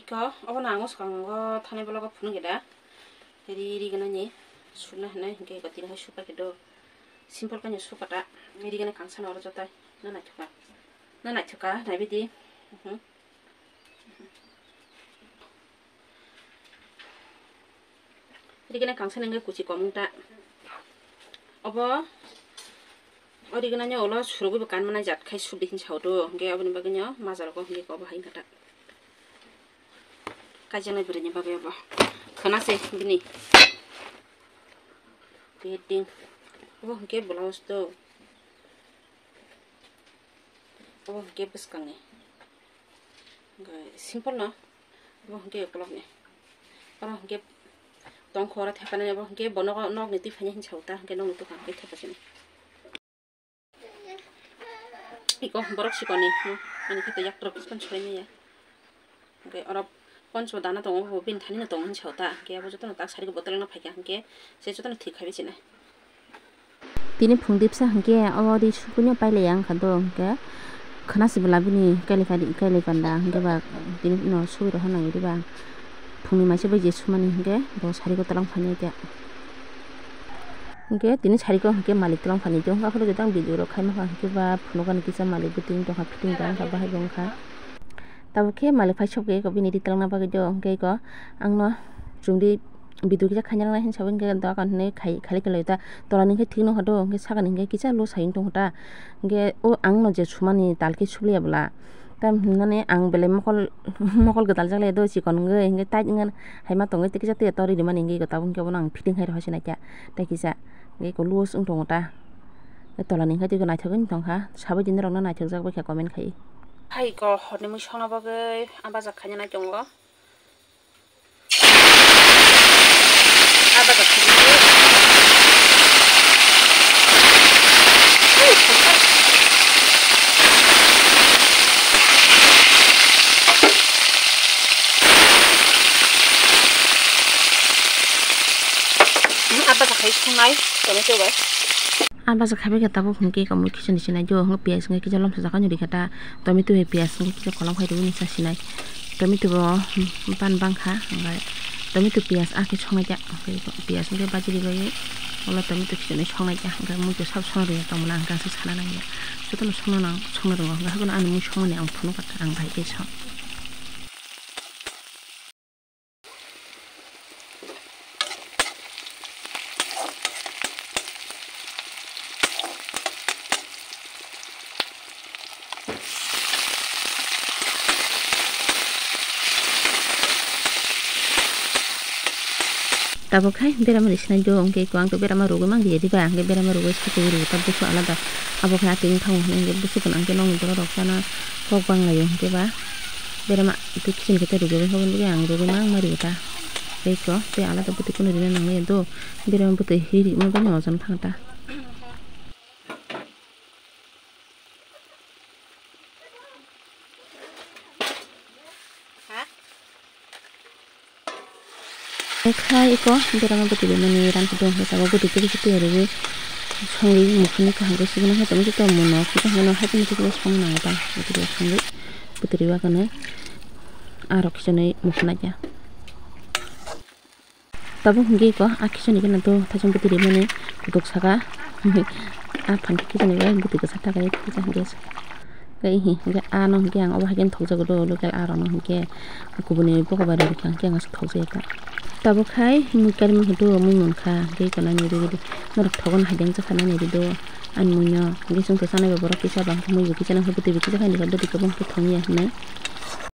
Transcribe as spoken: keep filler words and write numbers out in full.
Ko, obo no ang swkango thani bologo phunuk ya da. Ri, ri gana ni suna hinai hingke ko tini hai supa ke do. Simple kanya supa ta. Ri gana kangsa no oro jotai. Na naithoka. Na naithoka, nai bidi. Mhm. Ri gana kangsa nang kuchi komung ta. Obo. Ori gana nyo ulo surugwi bo kan mana jat khai sudi hin sao do. Hingke oboni bagwi nyo majar ko hingke ko bo hai kata. Kaijaknai bwrwini bagwi obo. Khwna se bini. Bedding. Obo hwnkhe blouse do. Obo hwnkhe bwskangni. Hwnkhe simple no. Obo hwnkhe ukulokni. Oro hwnkhe tongkho oro thepanani, obo hwnkhe bono nokni twi phaini hinwi sao ta, hwnkhe nokni twi kaham khe thepa sini. Iko borok sikoni, hmm, ani khe to yak rok phano soi maya. Hwnkhe oro poncho dana tongo, bo bini thani no tongo hinwi sao ta. Hwnkhe abo jotono tak sari bottle no phaikha, hwnkhe se jotono thik khai bai sinai. Tini phung dipsa hwnkhe abo ri sukuino pailai ya wngkha do, hwnkhe khwna sibwla bini kailai panda, hwnkhe ba tini no sugwi rw hwnwi nangwi diba. Phungni maisa bai je sumani hwnkhe bo sari bottle wng phani khe. Hwnkhe tini sari ko hwnkhe malik twlang phani tong kha, phuru jotang video rok khai mankha hwnkhe ba phunukani kisa malik bo tini tongkha, fitting tong kha, bahai bo wngkha. Tabuk khe malik phai sokya eko bini ri twlangna bagwi do, hwnkhe eko ang no chumri video kisa khaina nang nai hinwi sabai hwnkhe dokan hinwi khai, khali khali ta tola ni hwnkhe thik nokha do, hwnkhe sakani hwnkhe kisa loose hai wng tongkha ta, hwnkhe o ang no je sumani tal khe suliya bwla. Tam hinmani ang belai mokol, mokol gwdal jak le do, chikon wngwi, hwnkhe tight wngwi hai ma tongwi tei kisa tei tori rimani wngwi tabuk hwnkhe bono ang fitting khai rw hai se naikha tei kisa wngwi eko loose wng tongo ta. Tei tola ni wngkha tei naithok wng tongkha, sabai tini rok no naithok jak bai kha comment khai. Hai eko horni mui songna bagwi ah bajak khaina nai tongo. Apa sakai sungai, tomato bai. Ah, bwsa khabai khe tabuk hwnkhe eko mui khichni sinai do, hwnkhe piyaj hwnkhe kisa lomsa jagani rikha ta, tomato bai piyaj hwnkhe kisa kolom khai rwui nungsa sinai. Tomato bo, hmm, ban bangkha, hwnkhe tomato piyaj ah khe songnai ta, hwnkhe piyaj hwnkhe baji ribai, ulo tomato khichni songnai ta, hwnkhe mui khe sabo songna rwui tongmani hwnkhe aswk sana nangya. Jotono songna nang, songna rwngo, hwnkhe haino ani mui songmani ang phunukha ta, ang bahai khe song. Tabuk hai berama ri sinai do, hwnkhe eko ang to berama rogwi mang riya diba, hwnkhe berama rogwi sakwi rw ta busu alada. Abo khe atwi wng thango hwnwi hwnkhe busu gwnang khe nokni borok rok chana kok bang laio hwnkhe ba. Berama twi khiching khe tei rwgwi bai hwnwi ang rwgwi mang ma rw ta. Tei ko tei alada bwtwi kunu rina nang lai do. Berama bwtwi hi rima bani ojon thang ta. Khai eko berama bwtwi bai mani ran kutung hwnkhe tabuk bwtwi khe twi rwgwi songwi mukhungni kaham khe sibini hai tongwi tongmano kisa hwnwi hai tongwi tongmano song nang ta bwtwi bai songwi bwtwi bai khe arok kisa nwi mukhung naikha. Tabuk hwnkhe eko ah khichni gana do thaisong bwtwi rimani kutuk saka. Ah phan khichni bai bwtwi kwchak ta khe khicha hwnkhe. Tei hi hwnkhe ano hwnkhe ang obo hai khe thokjago do local ah rokno hwnkhe kubuni bokobai rok hwnkhe ang aswk thokjagwi ta. Tabuk hai mui kari mui hwnkhe mui munkha hwnkhe eko nani rwgwi di norok thogo no hai jang jakha nani rw do ani muino hwnkhe chwng to chanai bai borok kisa bang mui bo kisa nang khe bwtwi bo kisa khaini kha bwtwi kwbang khe thangya hinwi.